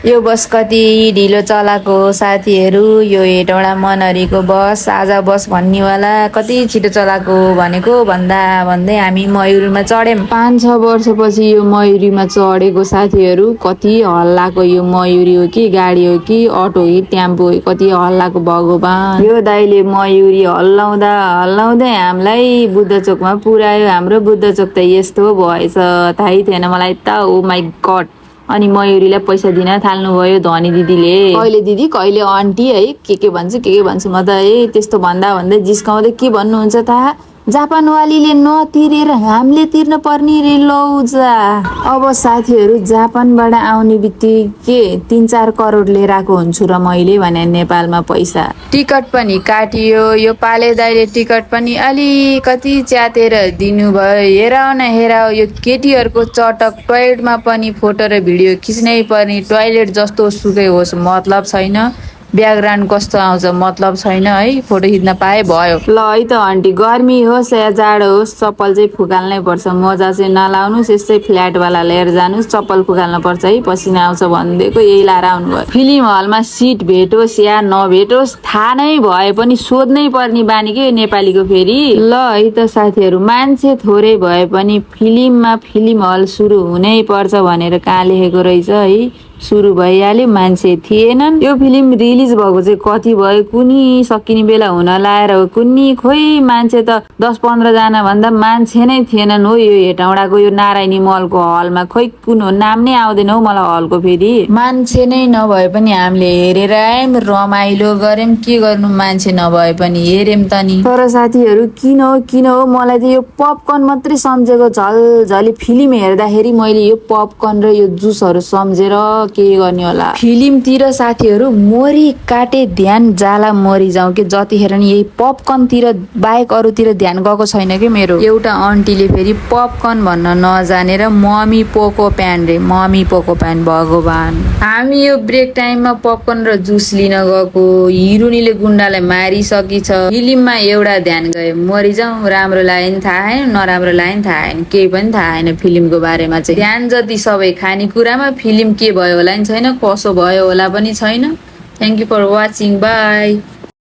यो बस कति ढिलो चलाएको साथीहरू। यो हेटौँडा मनहरीको बस आज बस भन्नेवाला कति छिटो चलाएको भनेको भन्दै हामी मयुरीमा चढ्यौँ। 5-6 वर्षपछि यो मयुरीमा चढेको साथीहरू। कति हल्लाको यो मयुरी हो कि गाडी हो कि अटो हो कि टेम्पो हो, कति हल्लाको भगवान। यो दाइले मयुरी हल्लाउँदा हल्लाउँदै हामीलाई बुद्धचोकमा पुर्यायो। हाम्रो बुद्धचोक त यस्तो भएछ थाहै थिएन मलाई त। ओ माई गड। अनि मयुरीलाई पैसा दिन थाल्नुभयो धनी दिदीले। कहिले दिदी कहिले आन्टी है, के भन्छु म त। त्यस्तो भन्दै जिस्काउँदै के भन्नुहुन्छ थाहा, जापानवालीले नतिरेर हामीले तिर्न पर्ने रे लौजा। अब साथीहरू जापानबाट आउने बित्तिकै 3-4 करोड लिएर आएको हुन्छु र मैले भने नेपालमा पैसा। टिकट पनि काटियो। यो पाले दाइले टिकट पनि अलिकति च्यातेर दिनुभयो। हेराउ यो केटीहरूको चटक। टोयलेटमा पनि फोटो र भिडियो खिच्नै पर्ने। टोयलेट जस्तो सुकै होस् मतलब छैन, ब्याकग्राउन्ड कस्तो आउँछ मतलब छैन है। फोटो खिच्न पाए भयो। ल है त आन्टी, गर्मी होस् या जाडो होस् चप्पल चाहिँ फुकाल्नै पर्छ। मजा चाहिँ नलाउनुस्, यस्तै फ्ल्याटवाला लिएर जानुस्। चप्पल फुकाल्नु पर्छ है, पसिना आउँछ भनिदिएको यही लाएर आउनुभयो। फिल्म हलमा सिट भेटोस् या नभेटोस् थाहा नै भए पनि सोध्नै पर्ने बानी के नेपालीको फेरि। ल है त साथीहरू, मान्छे थोरै भए पनि फिल्म हल सुरु हुनै पर्छ भनेर कहाँ लेखेको रहेछ है। सुरु भइहाल्यो, मान्छे थिएनन्। यो फिल्म रिलिज भएको चाहिँ कति भयो, कुनी सकिने बेला हुन लाएर हो कुनी। खोइ मान्छे त 10-15 जना भन्दा मान्छे नै थिएनन् हो यो हेटौँडाको यो नारायणी मलको हलमा। खोइ कुन हो, नाम नै आउँदैन हौ मलाई हलको फेरि। मान्छे नै नभए पनि हामीले हेरेर आयौँ, रमाइलो गर्यौँ। के गर्नु, मान्छे नभए पनि हेर्यौँ त नि। तर साथीहरू किन हो मलाई त यो पपकर्न मात्रै सम्झेको। झलझली फिल्म हेर्दाखेरि मैले यो पपकर्न र यो जुसहरू सम्झेर के गर्ने होला। फिल्मतिर साथीहरू मोरी काटे ध्यान जाला मरि जाउँ के। जतिखेर नि यही पपकर्नतिर बाहेक अरूतिर ध्यान गएको छैन कि मेरो। एउटा आन्टीले फेरि पपकर्न भन्न नजानेर मम्मी पोको प्यान रे, मम्मी पोको प्यान भगवान। हामी यो ब्रेक टाइममा पपकर्न र जुस लिन गएको। हिरुनीले गुन्डालाई मारिसकेछ। फिल्ममा एउटा ध्यान गयो मरिजाउँ। राम्रो लाग्यो नि थाहा छैन, नराम्रो लाग्यो नि थाहा छैन, केही पनि थाहा छैन फिल्मको बारेमा चाहिँ। ध्यान जति सबै खानेकुरामा, फिल्म के भयो होला नि छैन, कसो भयो होला पनि छैन। Thank you for watching, by.